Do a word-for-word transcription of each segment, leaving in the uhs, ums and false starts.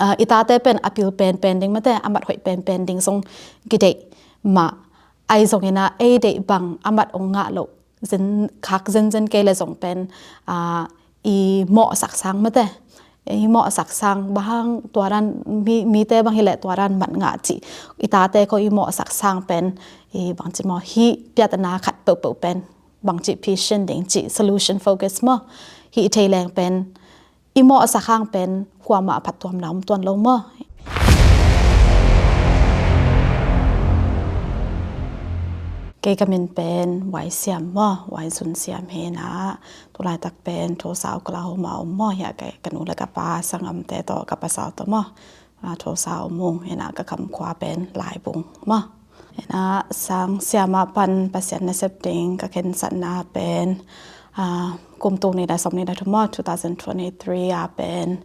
ah, i tate pen a pil penpen ding mate, a mat hoih penpen ding zong kideih mah. Ahi zongin ah ei deih bang a mat ong ngah loh zen, khak zenzen kei le zong pen, ah, i mawhsak sang mate, i mawhsak sang bang hang tua dan mi, mite bang hileh tua dan mat ngah cih, i tate khong i mawhsak sang pen i bangci maw, hih piatana khat peuhpeuh pen bangci phisin ding cih solution focus maw, hih thei leng pen i mawhsak hang pen kuamah a phattuamna om tuan lo maw. Kei ka min pen Wai Siam maw, Wai Zun Siam hi inah, tulaitak pen Tulsa, Oklahoma om maw, hiah ka, ka nu le ka pa, sanggamte tawh, ka pasal tawh maw, ah, Tulsa om ung, inah ka kamkhua pen Laibung maw. Inah sang siamah pan Pasian nasep ding ka khensatna pen, ah, kum tul nih le sawmnih le thum maw, two thousand twenty-three ah pen,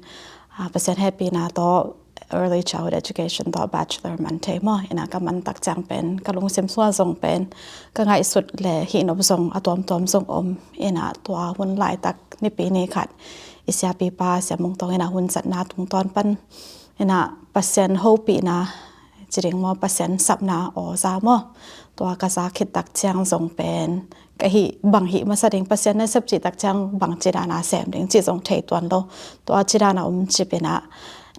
ah, Pasian hehpihna tawh early childhood education tawh bachelor man thei maw. Inah ka man tak ciang pen ka lungsim sungah zong pen ka ngaihsut le hihnop zong a tuamtuam zong om. Inah tua hun laitak Nipi ni khat i siapipa Sia Mung Tawng inah hun zatna tungtawn pan inah Pasian hopihna ci ding maw, Pasian sapna aw za maw, tua ka za khit tak ciang zong pen ka hih bang hih masa ding, Pasian nasep cih tak ciang bangci dana sem ding cih zong thei tuan lo. Tua ci dana om cip inah,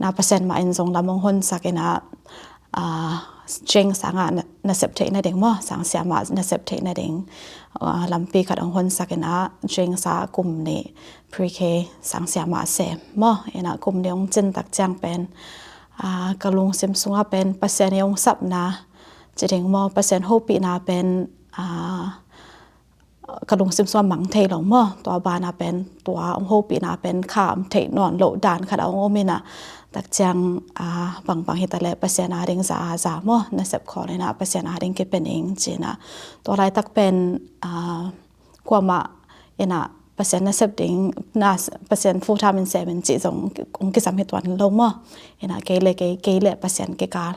na Pasian mah in zong lam ong honsak inah, ah, James sangah na, nasep theih nading maw, sang siamah nasep theih nading, ah, lampi khat ong honsak inah, James ah kum nih pre-K sang siamah sem maw. Inah kum nih ong cin tak ciang pen, ah, ka lungsim sungah pen Pasian i ong sapna ci ding maw, Pasian hopihna pen, ah, ka lungsim sungah mang thei lo maw. Tua bana pen tua ong hopihna pen kha om theih nawn loh dan khat a ong om inah, tak ciang, ah, bangbang hita le Pasian ading za a za maw, nasep khawl inah Pasian ading kipen ing ci inah, tua laitak pen, ah, kuamah inah Pasian nasep ding na, Pasian full time in sem in cih zong ong kisam hi tuan lo maw. Inah kei le kei, kei le Pasian kikal,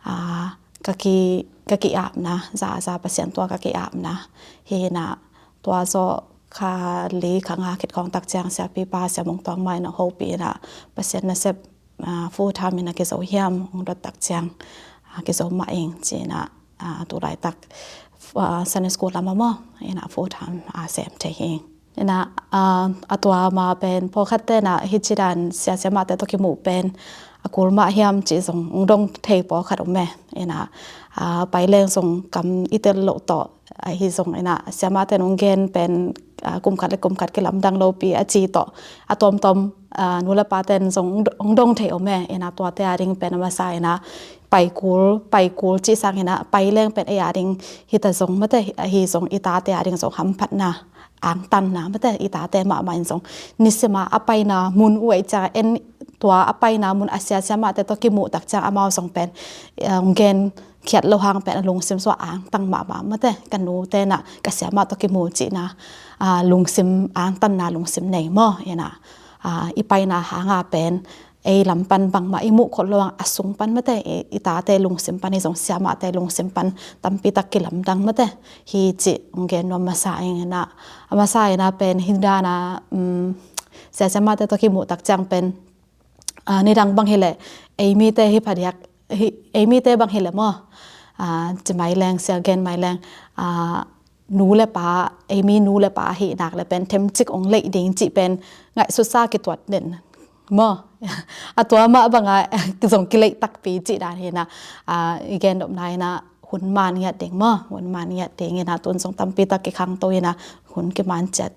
ah, ka ki, ka ki-apna za a za Pasian tua ka ki-apna hi inah, tua zawh kha li kha nga khit khawng tak ciang siapipa Sia Mung Tawng mah inah hopih inah Pasian nasep, ah, full time inah kizo hiam ong dot tak ciang, ah, kizo mah ing ci inah, ah, tulaitak, ah, Sunday school lam ah maw inah full time a sem thei hi. Inah, ah, a tua ma pen pawlkhat tenah hih ci dan sia siamahte tawh kimuh pen a kul mah hiam cih zong ong dong thei pawlkhat om e. Inah, ah, pai leng zong kam i tel loh tawh, ahi zong inah siamahte in ong gen pen, ah, kum khat le kum khat kilamdang lopi a ci tawh a tuamtuam, ah, nu le pa ten zong ong dong thei om e. Inah tuate ading pen a masa inah pai kul, pai kul cih sang inah pai leng pen ei ading hita zong mate, ahi zong i tate ading zong hamphatna, angtanna mate, i tate mahmah in zong nisima a paina mun uh ahih ciang en, tua a paina mun a sia siamahte tawh kimuh tak ciang amau zong pen, eh, ong gen khiat lo hang pen a lungsim sungah angtang mahmah mate, ka nu tenah ka siamah tawh kimu cihna, ah, lungsim angtanna lungsim nei maw. Inah, ah, i paina hanga pen ei lam pan bangmah i muh khol lo hang a sung pan mate, i, i tate lungsim pan hi zong siamahte lungsim pan tampi tak kilamdang mate hi cih ong gen nuam masa ing inah, a masa inah pen hih dana, um, sia siamahte tawh kimuh tak ciang pen, ah, nidang bang hileh ei mite hi phadiak, hi, ei mite bang hileh maw, ah, ci mai leng, sia gen mai leng, ah, nu le pa, ei mi nu le pa ahih nak le pen themcik ong leih ding cih pen ngaihsutsa kituat den maw. A tua mah banga zong kileih takpi cih dan hi inah, ah, i gen dopna inah hun man ngiat ding maw, hun man ngiat ding inah tun zong tampi tak kikhangto inah hun kiman ciat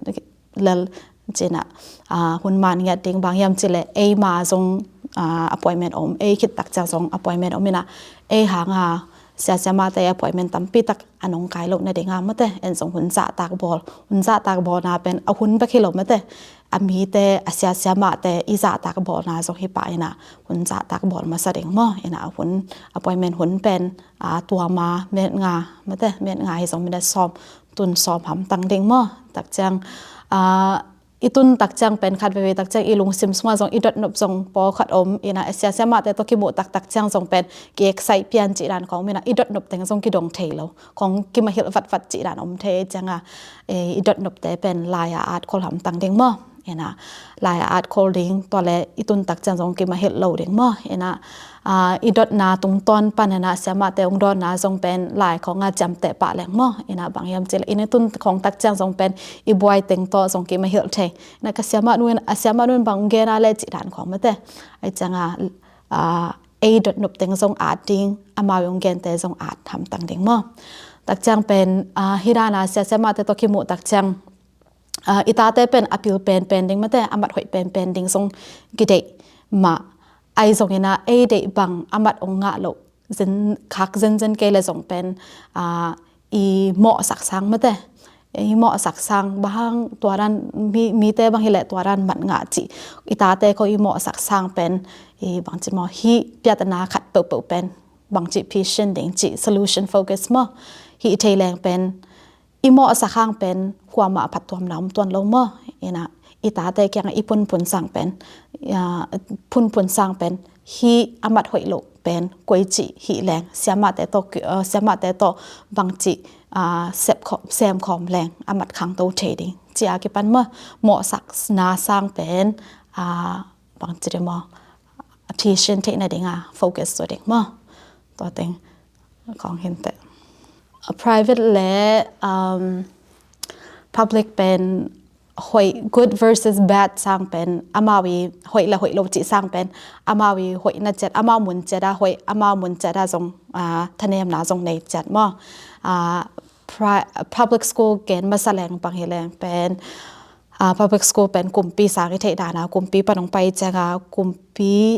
lel ci inah, ah, hun man ngiat ding bang hiam cih leh eima zong, ah, appointment om, ei khit tak ciang zong appointment om inah ei hanga sia siamahte appointment tampi tak a nong kai loh nadinga mate, en zong hun zahtak bawl, hun zahtak bawlna pen a hun bek hi lo mate, a mite, a sia siamahte i zahtak bawlna zong hi pah inah hun zahtak bawl masa ding maw. Inah a hun, appointment hun pen, ah, tua ma minute nga mate, minute nga hi zong minute sawm, tun sawm hamtang ding maw. Tak ciang, ah, i tun tak ciang pen khat veivei tak ciang i lungsim sungah zong i dotnop zong pawlkhat om inah, a sia siamahte tawh kimuh tak tak ciang zong pen ki-excite pian cih dan khawng om inah i dotnop teng zong kidong thei lo, khawng kimahilh vatvat cih dan om thei cianga, eh, i dotnopte pen lai-a at khol hamtang ding maw. Ina, lai a at khol ding, tua le i tun tak ciang zong kimahilh lo ding maw. Ina, ah, i dotna tungtawn pan ina siamahte hong dawnna zong pen lai khawng a ciamteh pah leng maw. Ina, bang hiam cih leh i tun khawng tak ciang zong pen i buai teng tawh zong kimahilh thei. Ina, ka siamah nu in, a siamah nu in bang gen a le cih dan khawng mate. Ai ciang a, ah, ei dot nop teng zong at ding, amau hong gente zong at hamtang ding maw. Tak ciang pen, ah, hi dan a sia siamahte tawh kimuh tak ciang, ah, i tate pen a pil penpen ding mate, a mat hoih penpen ding zong kideih mah. Ai zong ina ei deih bang a mat hong ngah loh zen, khak zenzen kei le zong pen, ah, i mawhsak sang mate. I mawhsak sang bang hang tua dan mi, mite bang hi leh tua dan mat ngah cih. I tate khawng i mawhsak sang pen, i bang ci maw, hih piatana khat peuhpeuh pen bang ci patient ding cih solution focus maw. Hih thei leng pen i mawhsak hang pen kuamah a phattuamna om tuan lo maw. Ina, i tate kiang i phunphun sang pen, ah, phunphun sang pen hih a mat hoih loh pen koi cih hih leng siamahte tawh ki-, ah, siamahte tawh bang cih, ah, sep khawm, sem khawm leng a mat khangto thei ding. Ci a kipan maw, mawhsakna sang pen, ah, bang ci ding maw, a patient theihna ding a focus zaw ding maw. Tua teng khawng hi inteh. A private le, um, public pen hoih, good versus bad sang pen, amau i hoih le hoih lo cih sang pen, amau i hoihna ciat, amau mun ciat a hoih, amau mun ciat a zong, ah, thanemna zong nei ciat maw. Ah, pri-, public school gen masa leng bang hi leng pen, ah, public school pen kumpi sang i theih dan a, kumpi pan hong pai ciang a, kumpi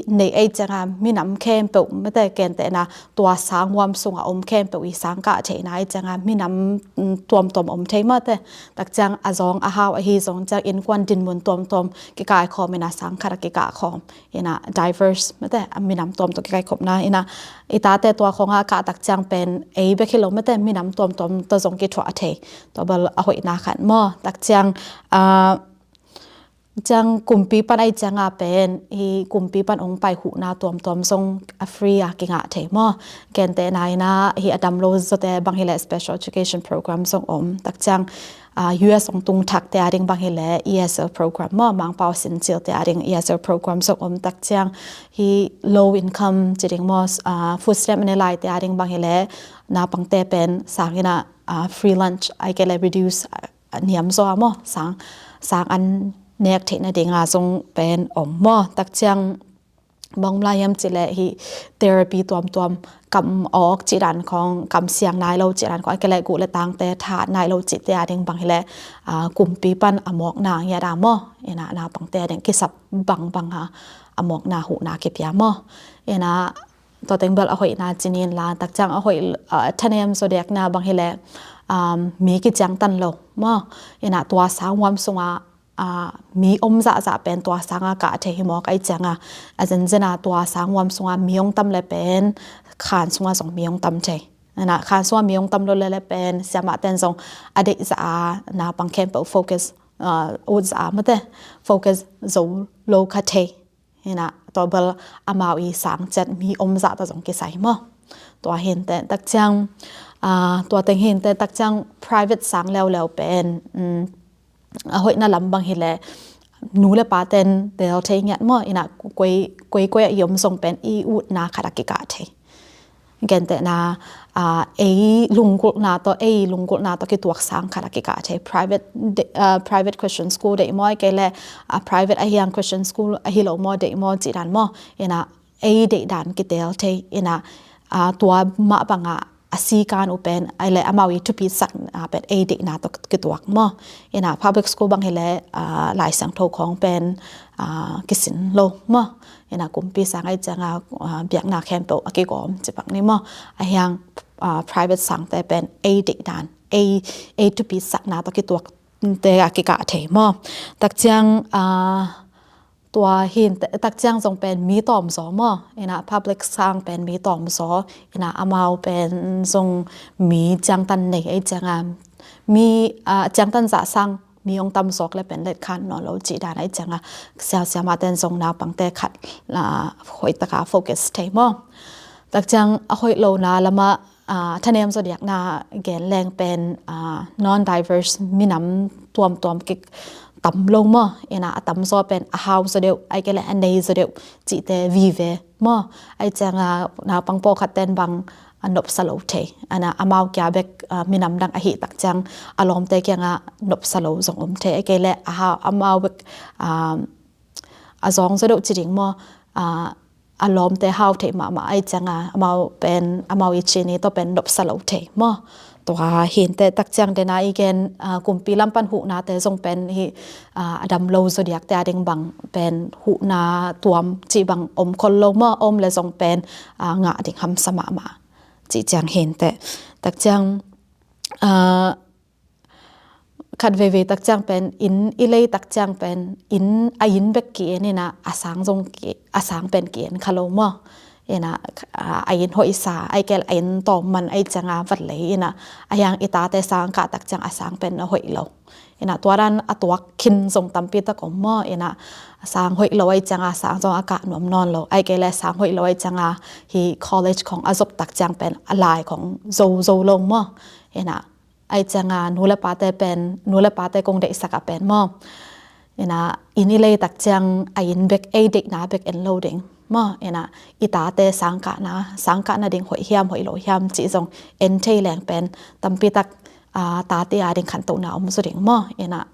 neih ei ciang a, minam khempeuh mate, gentehna tua sang huam sung a om khempeuh i sang kah theihna ei ciang a, minam, mm, tuamtuam om thei mate. Tak ciang a zawng a hau ahi zong ciang innkuan dinmun tuamtuam kikaikhawm ina sang khat a kikahkhawm. Ina diverse mate, a minam tuamtuam kikaikhawmna. Ina i tate tua khawng a kah tak ciang pen ei bek hi lo mate, minam tuamtuam tawh zong kithuah thei. Tua bel a hoihna khat maw. Tak ciang, ah, ciang kumpi pan ei ciang a pen, i kumpi pan hong pai huhna tuamtuam zong a free a kingah thei maw. Gentehna ina hi a dam lo zawte bang hi leh special education program zong om. Tak ciang, ah, U S hong tung thakte a ding bang hi leh E S L program maw, Mangpau sin cilte a ding E S L program zong om. Tak ciang hi low income ci ding maw, ah, food stamp a nei laite a ding bang hi leh naupangte pen sang ina, ah, free lunch ai kei leh reduce, ah, niam zaw a maw, sang, sang an nek theihna ding a zong pen om maw. Tak ciang bang om lai hiam cih leh hi therapy tuamtuam, kam awk cih dan khawng, kam siang nai lo cih dan khawng, a kei leh guh le tangte tha nai lo cihte a ding bang hi leh, ah, kumpi pan a mawkna ngiat a maw. Ina naupangte a ding kisap bangbang a, a mawkna huhna kipia maw. Ina tua teng bel a hoihna ci ni in la, tak ciang a hoih, ah, thanem zaw dekna bang hi leh, um, mi kiciangtan lo maw. Ina tua sang huam sung a, ah, mi om zahzah pen tua sang a kah thei hi mawk ei ciang a, a zenzen a tua sang huam sung a mi hong tam le pen khan sung a zong mi hong tam thei. Ina khan sung a mi hong tam lo le le pen siamahten zong a deih zah a naupang khempeuh focus, ah, ut zah a mate, focus zo lo kha thei. Ina tua bel amau i sang ciat mi om zah tawh zong kisai maw. Tua hi inteh tak ciang, ah, tua teng hi inteh tak ciang private sang leuleu pen, um, a hoihna lam bang hi leh nu le paten tel thei ngiat maw. Ina koi, koi, koi a i om zong pen i utna khat a kikah thei. Gentehna, ah, ei lunggulhna tawh, ei lunggulhna tawh kituak sang khat a kikah thei. Private de-, ah, private Christian school deih maw, kei leh, ah, private ahi hang Christian school ahi lo maw, deih maw cih dan maw. Ina ei deih dan kitel thei. Ina, ah, tua mah bang a a sikan uh pen ai leh amau i thupitsak, ah, pen ei deihna tawh kituak maw. Ina public school bang hi leh, ah, Lai Siangtho khawng pen, ah, kisin lo maw. Ina kumpi sang ei ciang a, ah, biakna khempeuh a kigawm ci pak ni maw. Ahi hang, ah, private sangte pen ei deih dan, ei, ei thupitsakna tawh kituakte a kikah thei maw. Tak ciang, ah, tua hi inteh tak ciang zong pen mi tawm zaw maw. Ina public sang pen mi tawm zaw. Ina amau pen zong mi ciangtan nei ei ciang a, mi, ah, ciangtan zah sang mi hong tam zawk le pen let khan nawn lo cih dan ei ciang a, siau siamahten zong naupangte khat, ah, hoih tak a focus thei maw. Tak ciang a hoih lona lam a, ah, thanem zaw diakna gen leng pen, ah, non-diverse minam tuamtuam kik, tam lo maw. Ina a tamzaw pen a hau zaw deuh, ai kei le a nei zaw deuh cihte vive maw. Ai cianga naupang pawlkhat ten bang a nopsa lo thei. Ina amau kia bek, ah, minam dang ahih tak ciang a lawmte kianga nopsa lo zong om thei. Ai kei le a hau amau bek, ah, a zawng zaw deuh ci ding maw. Ah, a lawmte hau thei mahmah ai cianga amau pen, amau i cini tawh pen nopsa lo thei maw. Tua hinte tak ciang dena i gen, ah, kumpi lam pan huhnate zong pen hi, ah, a dam lo zaw diakte a ding bang pen huhna tuam cih bang om khol lo maw, om le zong pen, ah, ngah ding hamsa mahmah cih ciang hinte. Tak ciang, ah, khat veivei tak ciang pen inn i lei tak ciang pen inn, a inn bek ki-en ina a sang zong ki, a sang pen ki-en kha lo maw. Ina, ah, a inn hoihsa, ai kei le a inn tawm man ai cianga vat lei ina a hiang i tate sang kah tak ciang a sang pen a hoih lo. Ina tua dan a tuak khin zong tampi tak om maw. Ina a sang hoih lo ai cianga sang zong a kah nuam nawn lo. Ai kei le sang hoih lo ai cianga hi college khong a zop tak ciang pen a lai khong zo zo lo maw. Ina ai cianga nu le pate pen, nu le pate kong deihsak a pen maw. Ina inn i lei tak ciang a inn bek, ei deihna bek en lo ding maw. Ina i tate sang kahna, sang kahna ding hoih hiam, hoih lo hiam cih zong en thei leng pen tampi tak, ah, tate a ding khantohna om zaw ding maw. Ina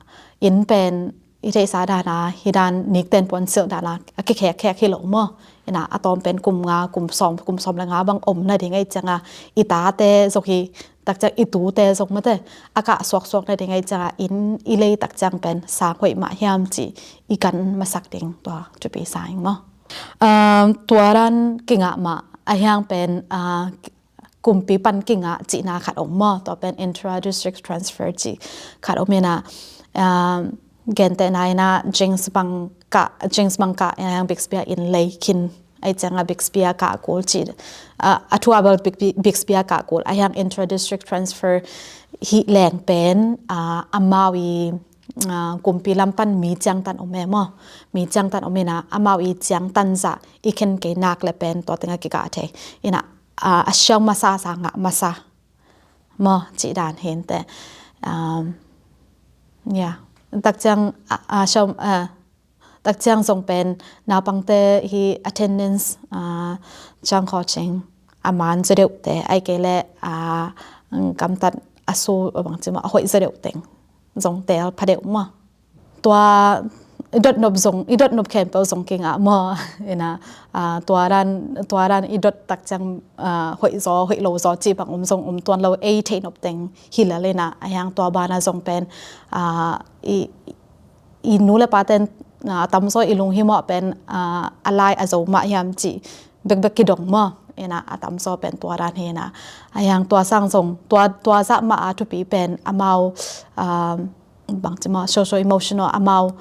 inn pen i theihsa dana hi dan nikten puansilh dana a kikhekkhek hi lo maw. Ina a tawm pen kum nga, kum sawm, kum sawm le nga bang om nading ai cianga i tate zong hi tak ciang i tute zong mate a kah suaksuak nading ai cianga inn i lei tak ciang pen sang hoih mah hiam cih i kan masak ding tua thupi sa ing maw. Um, tua dan kingah mah a hiang pen, ah, kumpi pan kingah cihna khat om maw. Tua pen intra district transfer cih khat om ina, um, gentehna ina James bang kah, James bang kah ina hiang Bixby a inn lei khin ai cianga Bixby a kah kul cih, ah, a thu a bel Bixby, Bixby a kah kul a hiang intra district transfer hi leng pen, ah, amau i, ah, kumpi lam pan mi ciangtan om e maw. Mi ciangtan om ina amau i ciangtan zah i khen kei nak le pen tua tenga kikah thei. Ina, ah, a siau masa sa ngah masa maw cih dan hinte. Um, ya. Tak ciang, ah, ah, siau, ah, tak ciang zong pen naupangte hi attendance, ah, ciang khaw cing a man zaw deuhte ai kei le, ah, gamtat a su bang ci maw a hoih zaw deuh teng zong tel pha deuh maw. Tua i dotnop zong, i dotnop khempeuh zong kingah maw. Ina, ah, tua dan, tua dan i dot tak ciang, ah, hoih zaw, hoih lo zaw cih bang om zong om tuan lo, ei theih nop teng hi lel ina a hiang tua bana zong pen, ah, i, i nu le paten, ah, a tamzaw i lunghimawh pen, ah, a lai a zo mah hiam cih bekbek kidong maw. Ina a tamzaw pen tua dan hi ina a hiang tua sang zong tua, tua zah mah a thupi pen amau, ah, bang ci maw, social emotional amau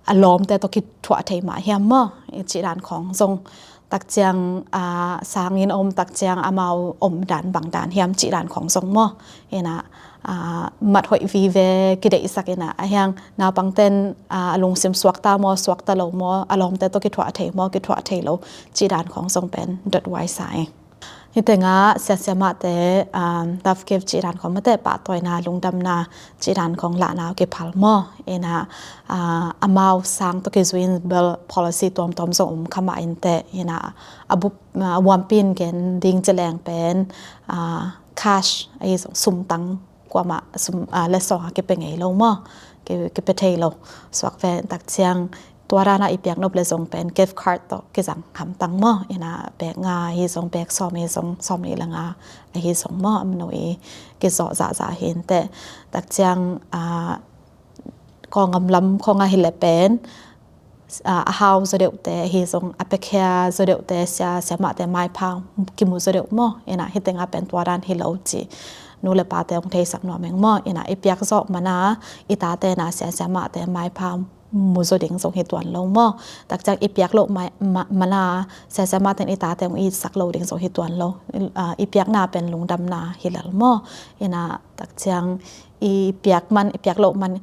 a lawmte tawh kithuah thei mah hiam maw, i cih dan khong zong tak ciang, ah, sangin om tak ciang amau om dan bang dan hiam cih dan khong zong maw. Ina, ah, mat hoih vive kideihsak ina a hiang naupangten, ah, a lungsim suakta maw, suakta lo maw, a lawmte tawh kithuah thei maw, kithuah thei lo cih dan khong zong pen dot wai sa ing. Hitenga siasiamahte, um, tough gift cih dan khong mate pahtawina, lungdamna cih dan khong lahna uh kiphal maw. Ina, ah, amau sang tawh kizui in bel policy tuamtuam zong om kha mah inteh. Ina a bup, ah, a buampi in gen ding ci leng pen, ah, cash ahi zong sumtang kuamah sum, ah, le sawng a kipia ngei lo maw. Ki, kipia thei lo. Suak ve tak ciang tua dana i piak nop le zong pen gift card tawh kizang hamtang maw. Ina bek nga ahi zong, bek sawm ahi zong, sawm nih le nga ahi zong maw, a mino i kizawh zahzah hi inteh. Tak ciang, ah, Kawlgam lam khong ahi le pen, ah, a hau zaw deuhte ahi zong, a piakhia zaw deuhte, sia, siamahte maipha kimu zaw deuh maw. Ina hitenga pen tua dan hi lo ci nu le pate hong theisak nuam ing maw. Ina i piak zawh mana i tate na sia, siamahte maipha mu zaw ding zong hi tuan lo maw. Tak ciang i piak loh ma, ma, mana sia, siamahte in i tate hong itsak lo ding zong hi tuan lo. Ah, i piakna pen lungdamna hi lel maw. Ina tak ciang i piak man, i piak loh man,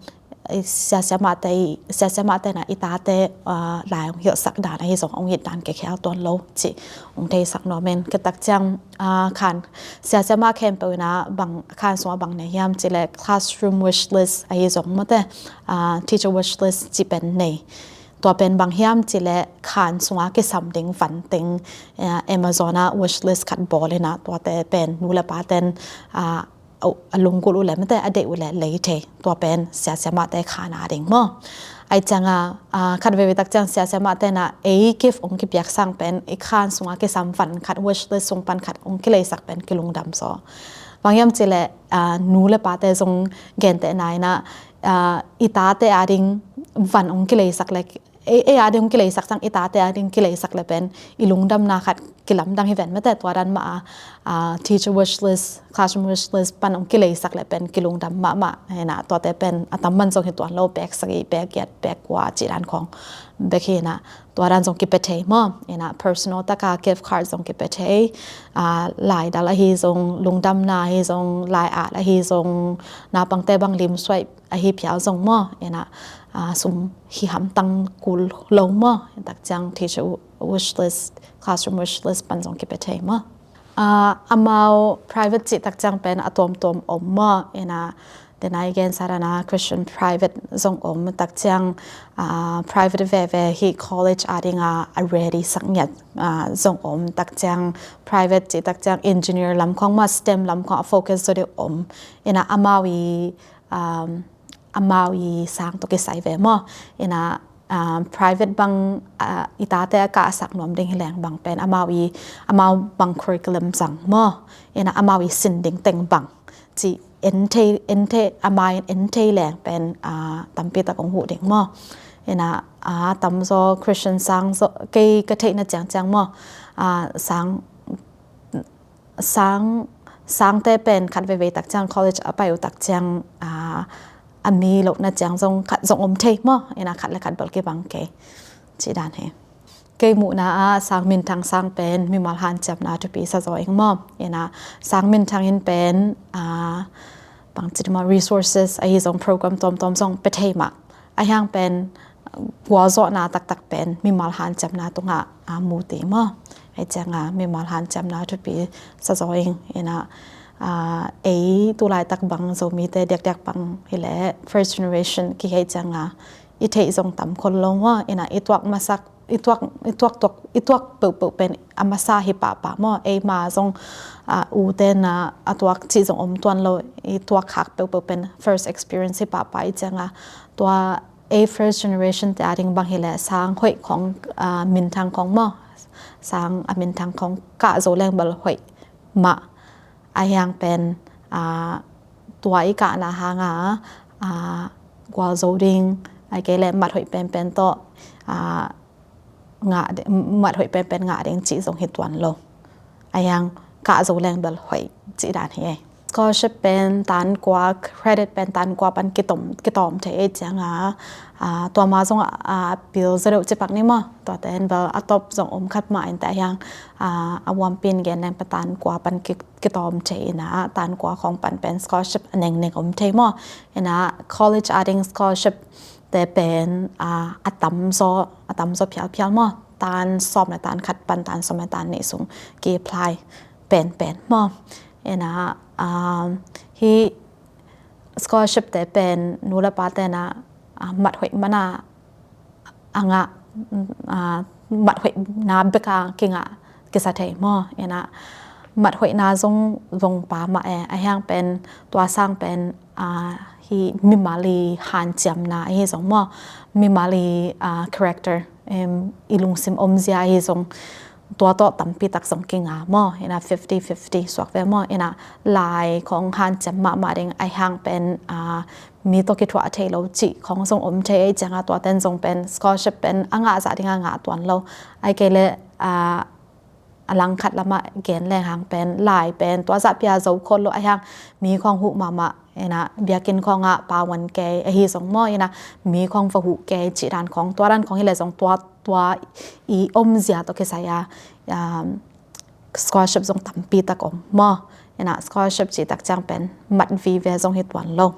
siasiamahte, siasiamahte na i tate lai hong hilhsak dan ahi zong hong it dan kikhel tuan lo cih hong theisak nuam in. Kei tak ciang khan siasiamah khempeuh ina bang khan sungah bang nei hiam cih leh classroom wish list ahi zong mawte, teacher wish list cih pen nei. Tua pen bang hiam cih leh khan sungah kisam ding van teng Amazon ah wish list khat bawl ina tuate pen nu le paten a lunggulh uh leh mawte a deih uh leh lei thei. Tua pen siasiamahte khan a ding maw. Ahi cianga khat veivei tak ciang siasiamahte na ei gift hong kipiak sang pen i khan sungah kisam van khat wish list sung pan khat hong kileisak pen kilungdam zaw. Bang hiam cih leh nu le pate zong gentehna ina i tate a ding van hong kileisak leh ei a ding hong kileisak sang i tate a ding kileisak leh pen i lungdamna khat kilamdang hi ven mawte. Tua dan mah a teacher wish list, classroom wish list pan hong kileisak leh pen kilungdam mahmah ina tuate pen a tamman zong hi tuan lo, pek sagih, pek giat, pek kua cih dan khawng bek hi ina tua dan zong kipia thei maw. Ina personal taka gift card zong kipia thei, laidal ahi zong, lungdamna ahi zong, lai-at ahi zong, naupangte bang limsuaih ahi phial zong maw. Ina sum hi hamtang kul lo maw. Tak ciang teacher wish list, classroom wish list pan zong kipia thei maw. Amau private cih tak ciang pen a tuamtuam om maw. Ina denai gen sa dana Christian private zong om tak ciang private veve hi college a dinga a ready sak ngiat zong om tak ciang private cih tak ciang engineer lam khawng maw, stem lam khawng a focus zaw deuh om. Ina amau i amau i sang tawh kisai ve maw. Ina private bang i tate a kahsak nuam ding hi leng bang pen amau i amau bang curriculum zang maw. Ina amau i sin ding teng bang cih en thei, en thei, amau in en thei leng pen tampi tak hong huh ding maw. Ina a tamzaw Christian sang zaw kei ka theihna ciangciang maw, sang sang sangte pen khat veivei tak ciang college a pai uh tak ciang a mi lohna ciang zong khat zong om thei maw. Ina khat le khat bel kibang kei cih dan hi. Kei muhna ah sang minthang sang pen mimal hanciamna thupi sa zaw ing maw. Ina sang minthang in pen bangci dih maw, resources ahi zong program tuamtuam zong pia thei mah. Ahi hang pen gualzawhna taktak pen mimal hanciamna tungah mu ti maw. Ahi cianga mimal hanciamna thupi sa zaw ing. Ina ei tulaitak bang Zomite diakdiak bang hi leh first generation kihi cianga i theih zong tam khol lo maw. Ina i tuak masak i tuak, i tuak tuak, i tuak peuhpeuh pen a masa hi pahpah maw. Eima zong ute na a tuak cih zong om tuan lo, i tuak khak peuhpeuh pen first experience hi pahpah. I cianga tua ei first generation te a ding bang hi leh sang hoih khawng, minthang khawng maw, sang a minthang khawng kah zo leng bel hoih mah. Ahi hang pen tua i kahna hanga gualzo ding, ahi kei leh mat hoih penpen tawh ngah ding, mat hoih penpen ngah ding cih zong hi tuan lo. Ahi hang kah zo leng bel hoih cih dan hi ei. Scholarship pen tan kua, credit pen tan kua pan kitom, kitawm thei ei cianga tua ma zong a pil zaw deuh cipak ni maw. Tuate in bel a top zong om khat mah in teh ahi hang a huampi in gen leng pen tan kua pan ki kitawm thei ina tan kua khawng pan pen scholarship a nengneng om thei maw. Ina college a ding scholarship te pen a tamzaw, a tamzaw phialphial maw. Tan sawm le tan khat pan tan sawm le tan nih sung ki apply penpen maw. Ina hi scholarship te pen nu le pate na mat hoih mana a ngah, mat hoihna beka kingah kisa thei maw. Ina mat hoihna zong zong pa mah e, ahi hang pen tua sang pen hi mimal i hanciamna ahi zong maw, mimal i character, i lungsim omzia ahi zong tua tawh tampi tak zong kinga maw. Ina fifty fifty suak ve maw. Ina lai khawng hanciam mahmah ding ahi hang pen mi tawh kithuah thei lo cih khawng zong om thei ei cianga tuaten zong pen scholarship pen a ngah zah dinga ngah tuan lo. Ahi kei leh a langkhat lamah gen leng hang pen lai pen tua zah pia zo khol lo ahi hang mi khawng huh mahmah. Ina biakinn khawngah pauan kei ahi zong maw. Ina mi khawng va huh kei cih dan khawng, tua dan khawng hi leh zong tua tua i omzia tawh kisai a scholarship zong tampi tak om maw. Ina scholarship cih tak ciang pen mat vive zong hi tuan lo.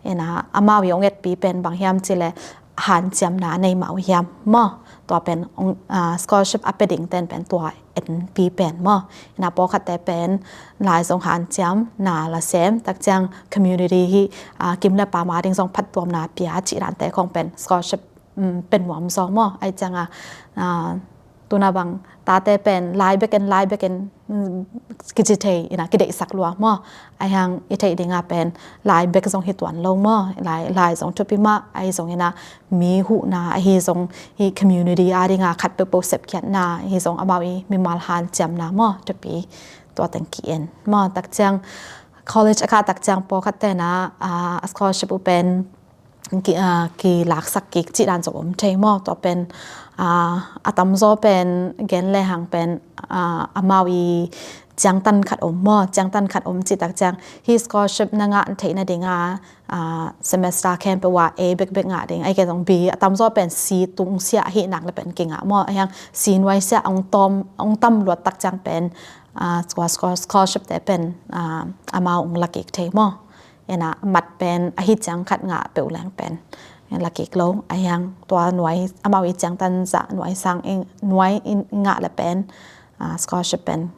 Ina amau i ong etpi pen bang hiam cih leh hanciamna nei mah uh hiam maw? Tua pen ong, ah, scholarship a pia ding ten pen tua etpi pen maw? Ina pawlkhatte pen lai zong hanciamna la sem, tak ciang community hi, ah, kim le pam a ding zong phattuamna pia cih dante khong pen scholarship, um, pia nuam zaw maw? Ahi cianga, ah, tuna bang tate pen lai bek in, lai bek in, mm, kici thei ina kideihsak lua maw? Ahi hang i theih dinga pen lai bek zong hi tuan lo maw? Lai, lai zong thupi mah, ahi zong ina mi huhna, ahi zong hi community a dinga khat peuhpeuh sepkhiatna, ahi zong amau i mimal hanciamna maw? Thupi tua teng ki-en maw? Tak ciang college a kah tak ciang pawlkhatte na, ah, scholarship uh pen ki, ah, kilaksak kik cih dan zong om thei maw? Tua pen, ah, a tamzaw pen gen lehang pen, ah, amau i ciangtan khat om maw? Ciangtan khat om cih tak ciang hi scholarship na ngah theih nadinga, ah, semester khempeuh ah A bekbek ngah ding, ahi kei zong B, a tamzaw pen C tungsiah ahih nak le pen kingah maw? Ahi hang C nuaisiah ong tam, ong tam luat tak ciang pen, ah, scholar-, scholarship te pen, ah, amau ong la kik thei maw? Ina mat pen ahi ciang khat ngah peuh leng pen la kik lo. Ahi hang tua nuai, amau i ciangtan zah nuai sang i, nuai i ngah le pen, ah, scholarship pen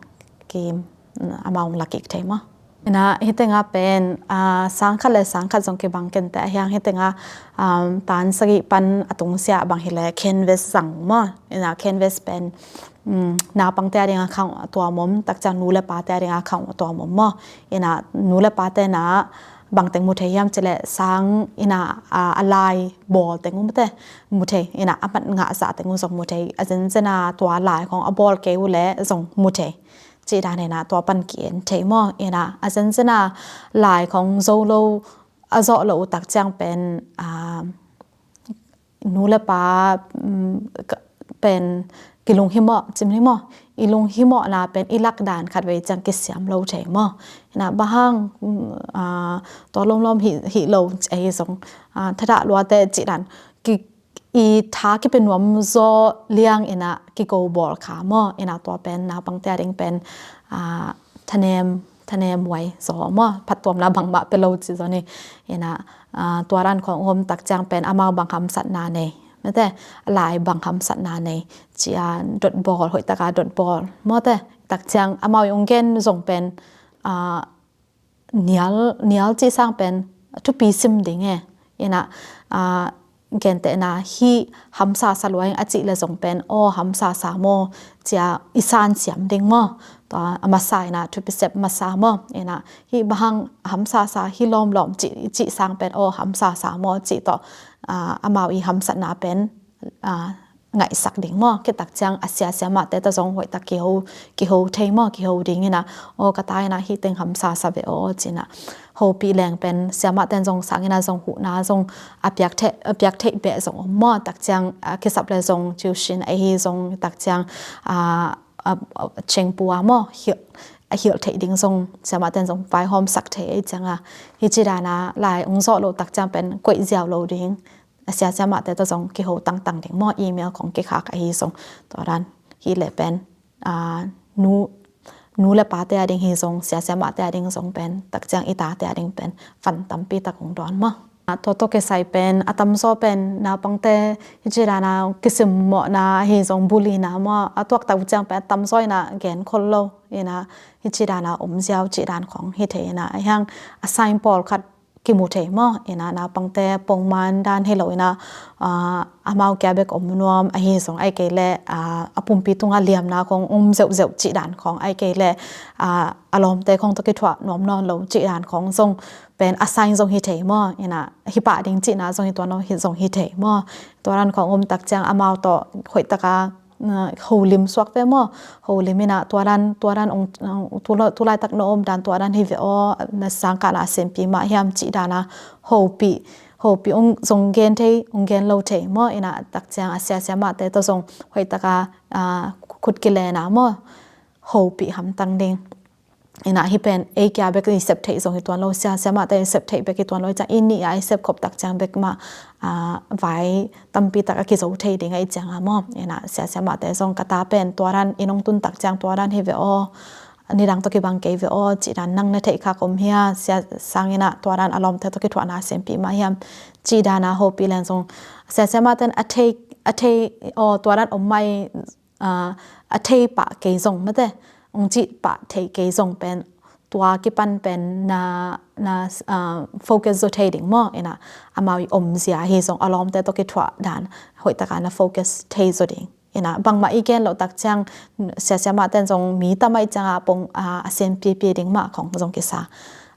kim, mm, amau ong la kik thei maw? Ina hi tenga pen, ah, sang khat le sang khat zong kibang kei inteh. Ahi hang hi tenga, um, tan sagih pan a tungsiah bang hi leh canvas zang maw? Ina canvas pen, um, naupangte a dinga khang a tuam om, tak ciang nu le pate a dinga khang a tuam om maw? Ina nu le pate na bang teng mu thei hiam cih leh sang ina, ah, a lai bawl teng uh maw te mu thei, ina a mat ngah zah teng uh zong mu thei, a zenzen a tua lai khong a bawl kei uh leh zong mu thei. Cih dan ina tua pan ki-en thei maw? Ina a zenzen a lai khong zo lo, a zawh lo uh tak ciang pen, ah, nu le pa, mm, ka-, pen kilunghimawh, cim ni maw? I lunghimawhna pen i lak dan khat vei ciang kisiam lo thei maw? Ina bang hang, mm, ah, tua lawmlawm hi, hi lo ahi zong, ah, thadah luate cih dan ki, i tha kipia nuam zaw liang ina kiko bawl kha maw? Ina tua pen naupangte a ding pen, ah, thanem, thanem huai zaw maw? Phattuamna bangmah pia lo ci zaw ni. Ina, ah, tua dan khong om tak ciang pen amau bang hamsatna nei maw te, lai bang hamsatna nei, cia dot bawl, hoih taka dot bawl maw te, tak ciang amau i ong gen zong pen, ah, nial, nial cih sang pen thupi sim ding e. Ina, ah, gentehna hi hamsa sa lua ing a cih le zong pen, aw, hamsa sa maw, cia i san siam ding maw? Tua a masa ina thupi sep masa maw? Ina hi bang hang hamsa sa hi lawmlawm cih, cih sang pen, aw, hamsa sa maw cih tawh, ah, amau i hamsatna pen, ah, ngaihsak ding maw? Khit tak ciang a sia siamahte tawh zong hoih tak kiho, kiho thei maw? Kiho ding ina, aw, ka ta ina hi teng hamsa sa ve aw, ci ina hopih leng pen siamahte in zong sang ina zong huhna zong a piak thei, a piak thei beh zong om maw? Tak ciang, ah, kisap le zong tuition ahi zong tak ciang, ah, a, a, chengpu a maw? Hilh, a hilh theih ding zong siamahte in zong vaihawmsak thei ahi cianga hi ci dana lai ong zawh lo tak ciang pen koih ziau lo ding. A sia siamahte tawh zong kiho tangtang ding maw? Email khong kikhak ahi zong tua dan hi le pen, ah, nu, nu le pate a ding hi zong, sia siamahte a ding zong pen, tak ciang i tate a ding pen fan tampi tak ong dawn maw? Ah, tua tawh kisai pen a tamzaw pen naupangte hi ci dana kisimmawhna ahi zong bullyna maw? A tuak tak uh ciang pen a tamzaw ina gen khol lo ina hi ci dana om ziau cih dan khong hi thei ina, ahi hang a sign pawlkhat kimu thei maw? Ina naupangte pongman dan hi lo ina, ah, amau kia bek om nuam ahi zong ahi kei le, ah, a pumpi tunga liamna khong um zeuhzeuh cih dan khong ahi kei le, ah, a lawmte khong tawh kithuah nuam nawn lo cih dan khong zong pen a sign zong hi thei maw? Ina hi pah ding cihna zong hi tuan lo hi zong hi thei maw? Tua dan khong um tak ciang amau tawh hoih taka, ah, holim suak ve maw? Holim ina tua dan, tua dan ong, ong, tu la-, tu laitak na om dan tua dan hi ve aw, na sangkahna a sempi mah hiam cih dana hopih, hopih ong zong gen thei, ong gen lo thei maw? Ina tak ciang a sia siamahte tawh zong hoih taka, ah, khut kilena maw? Hopih hamtang ding. Ina hi pen ei kia bek i sep theih zong hi tuan lo, sia siamahte i sep theih bek hi tuan lo, i ciang i nih a i sep khop tak ciang bek mah, ah, vai tampi tak a kizo thei ding ahi cianga maw? Ina sia siamahte zong ka ta pen tua dan i nong tun tak ciang tua dan hi ve aw, nidang tawh kibang kei ve aw, cih dan nang na theih khak om hia, Sia Sang in ah tua dan a lawmte tawh kithuahna a sempih mah hiam, cih dan a hopih leng zong Sia Siamah ten a thei, a thei, aw, tua dan om mah hi, ah, a thei pah kei zong mate, ong cih pah thei kei zong pen tua kipan pen na, na, ah, focus zaw thei ding maw. In ah amau i omzia hi zong a lawmte tawh kithuah dan hoih taka na focus thei zaw ding. In ah bangmah i gen loh tak ciang Sia Siamah ten zong mi tam ahih cianga pong, ah, a sempihpih ding mah khong zong kisa.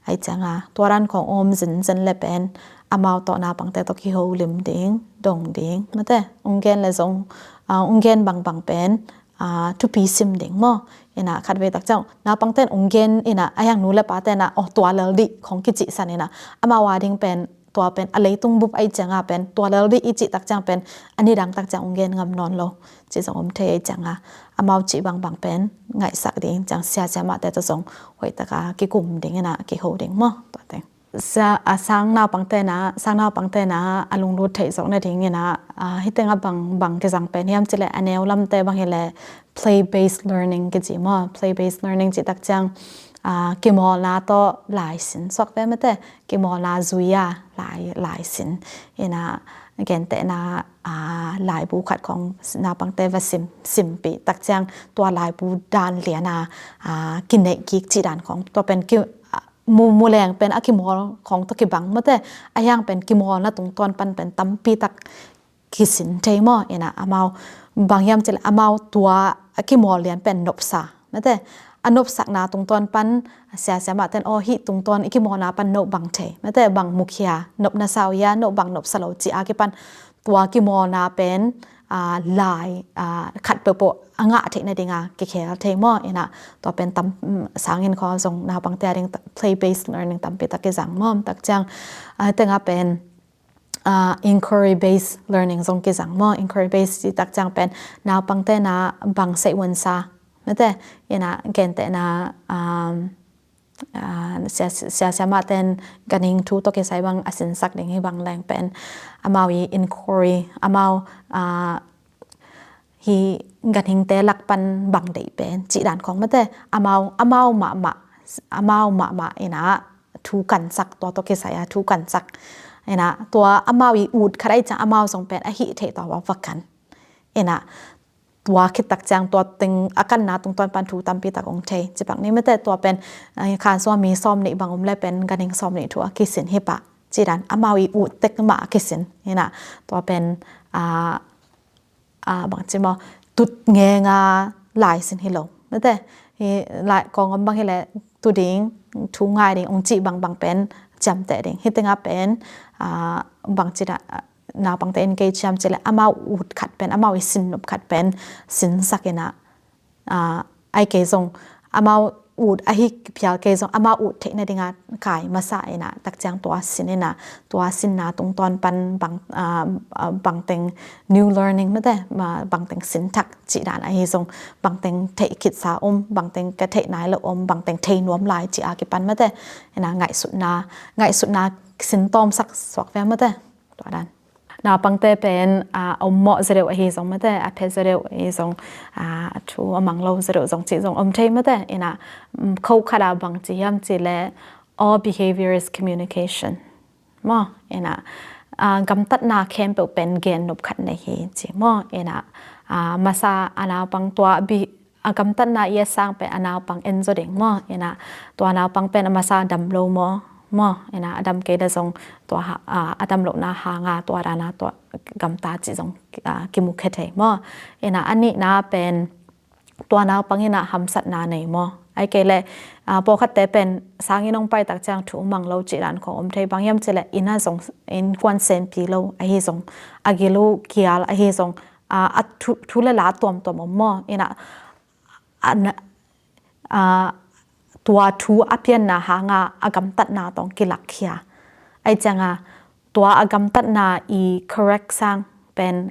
Ahih cianga tua dan khong om zenzen le pen amau tawh naupangte tawh kiholim ding, dong ding mate, ong gen le zong, ah, ong gen bangbang pen, ah, thupi sim ding maw. In ah khatvei tak ciang naupangte in ong gen in ah a hiang nu le pate in ah, aw, tua lel dih khong kicihsan in ah amau a ding pen tua pen a leitung bup ahih cianga pen tua lel dih i cih tak ciang pen a nidang tak ciang ong gen ngam nawn lo cih zong om thei ahih cianga amau cih bangbang pen ngaihsak ding ciang Sia Siamahte tawh zong hoih taka kikum ding in ah kiho ding maw. Tua teng. Sia, a, Sang naupangte in ah, Sang naupangte in ah a lunglut theih zawk nading in ah, a, hih tengah bang, bang kizang pen hiam cih leh a neu lamte bang hi leh play based learning kici maw. Play based learning cih tak ciang, a, kimawlna tawh laisin suak ve mate, kimawlna zui a lai, laisin. In ah gentehna, a, laibu khat khong naupangte va sim, simpih tak ciang tua laibu dan lian a, a, kineih kik cih dan khong tua pen ki, a, mu, mu leng pen a kimawl khong tawh kibang mate, a hiang pen kimawlna tungtawn pan pen tampi tak kisin thei maw. In ah amau bang hiam cih leh amau tua a kimawl lian pen nopsa mate, a nopsakna tungtawn pan Sia Siamahte in, aw, hih tungtawn i kimawlna pan no bang thei mate, bang mukhia nopna sa uh hia, no bang nopsa lo cih a kipan tua kimawlna pen, a, lai, a, khat peuhpeuh a ngah theih nadinga kikhel thei maw. In ah tua pen tam, mm, Sang in khong zong naupangte a ding ta, play based learning tampi tak kizang maw. Tak ciang, a, tengah pen, a, inquiry based learning zong kizang maw. Inquiry based cih tak ciang pen naupangte in ah bang seih unsa mate, in ah gentehna, um, a, Sia, Sia Siamahte in ganhing thu tawh kisai bang a sinsak ding hi bang leng pen amau i inquiry, amau, a, hih ganhingte lak pan bang deih pen cih dan khong mate, amau, amau mahmah, amau mahmah in ah thu kansak, tua tawh kisai a thu kansak. In ah tua amau i ut khat ahih ciang amau zong pen a hih theih tawh va kan. In ah tua khit tak ciang tua teng a kanna tungtawn pan thu tampi tak ong thei. Cih bang ni mate, tua pen, a, khan sung a mi sawm nih bang om le pen ganhing sawm nih thu a kisin hi pah cih dan amau i ut tek mah a kisin. In ah tua pen, a, a, bangci maw, tut ngenga laisin hi lo mate, hi lai kong om bang hi leh tu ding, thu ngai ding ong cih bangbang pen ciamteh ding. Hih tengah pen, a, bangci dan, a, naupangte in kei ciam cih leh amau ut khat pen, amau i sin nop khat pen sinsak in ah, a, ahih kei zong amau ut ahi phial kei zong amau ut theih nadinga kai masa in ah tak ciang tua sin in ah, tua sinna tungtawn pan bang, a, a, bangteng new learning mate, ma, bangteng sin thak cih dan ahi zong, bangteng theih khitsa om, bangteng ka theih nai lo om, bangteng thei nuam lai cih a kipan mate, in ah ngaihsutna, ngaihsutna sin tawmsak suak ve mate. Tua dan. Naupangte pen, a, om mawh zaw deuh ahi zong mate, a phe zaw deuh ahi zong, a, a thu a mang lo zaw deuh zong cih zong om thei mate. In ah, mm, kho khat a bang ci hiam cih leh, all behavior is communication maw. In ah, a, gamtatna khempeuh pen gen nop khat nei hi ci maw. In ah, a, masa a naupang tua bi, a gamtatna i a sang pen a naupang en zaw ding maw. In ah tua naupang pen a masa dam lo maw, maw. In ah a dam kei leh zong tua ha, a, a dam lohna hanga tua dana tua gamta cih zong, a, kimukhia thei maw. In ah a nihna pen tua naupang in ah hamsatna nei maw. Ahih kei leh, a, pawlkhatte pen sang inn hong pai tak ciang thu mang lo cih dan khong om thei, bang hiam cih leh inn ah zong innkuan sempi lo ahi zong, a gil uh kial ahi zong, a, a thu, thu le la tuamtuam om maw. In ah, a, na, a, tua thu a pianna hanga a gamtatna tawh ong kilakkhia. Ahih cianga tua a gamtatna i correct sang pen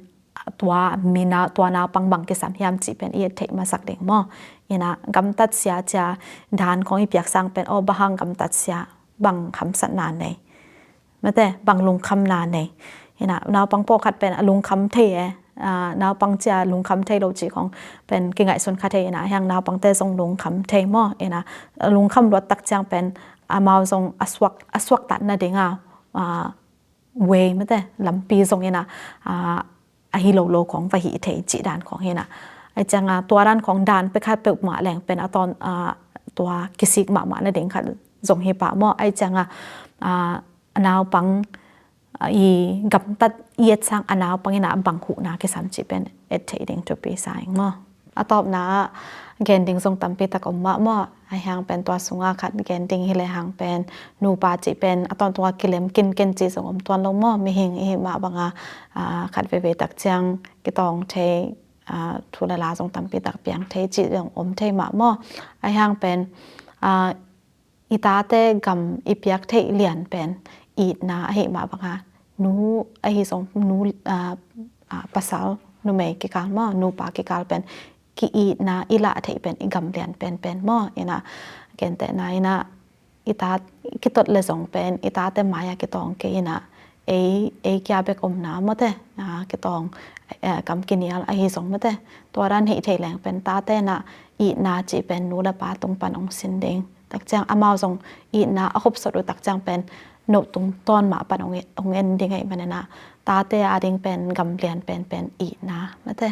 tua mi na, tua naupang bang kisam hiam cih pen i theih masak ding maw. In ah gamtatsia cia dan khong i piak sang pen, aw, bang hang gamtatsia, bang hamsatna nei mate, bang lungkhamna nei. In ah naupang pawlkhat pen a lungkham thei e, Aa, naupang cia lungkham thei lo cih khong pen kingaihsun kha thei ina, hiang naupangte zong lungkham thei maw ina, lungkham luat tak ciang pen amau zong a suak, a suaktat nadinga, aa, way mate, lampi zong ina, aa, ahi lo lo khong va hih thei cih dan khong hi ina. Ai cianga tua dan khong dan pekhat peuhmah leng pen a tawn, aa, tua kisik mahmah nading khat zong hi pah maw. Ai cianga, aa, a naupang, aa, i gamtat i et sang a naupang ina bang huhna kisam cih pen et theih ding thupi sa ing maw. A tawpna ah gen ding zong tampi tak om mah maw. Ahi hang pen tua sunga khat gen ding hi lehang pen nupa cih pen a tawntung a kilem kinken cih zong om tuan lo maw. Mihing i hih mah banga, aa, khat veivei tak ciang kitawng thei, aa, thu le la zong tampi tak piang thei cih zong om thei mah maw. Ahi hang pen, aa, i tate gam i piak theih lian pen itna ahi mah banga nu ahi zong nu, aa, aa, pasal numei kikal maw, nupa kikal pen ki-itna i lah theih pen i gam lian penpen maw ina. Gentehna ina i tat kitot le zong pen i tate mai-a kitawng kei ina ei, ei kia bek omna mawte, aa, kitawng, aa, kam kinial ahi zong mawte. Tua dan hih thei leng pen tate na itna cih pen nu le pa tung pan ong sin ding. Tak ciang amau zong itna a khupsot uh tak ciang pen no tung tawn mah pan ong, ong en ding ahi manina. Tate a ding pen gam lian penpen itna mate.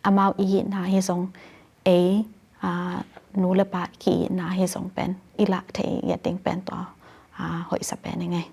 Amau i itna hi zong ei, aa, nu le pa ki-itna hi zong pen i lah thei i et ding pen tua, aa, hoihsa pen i ngei.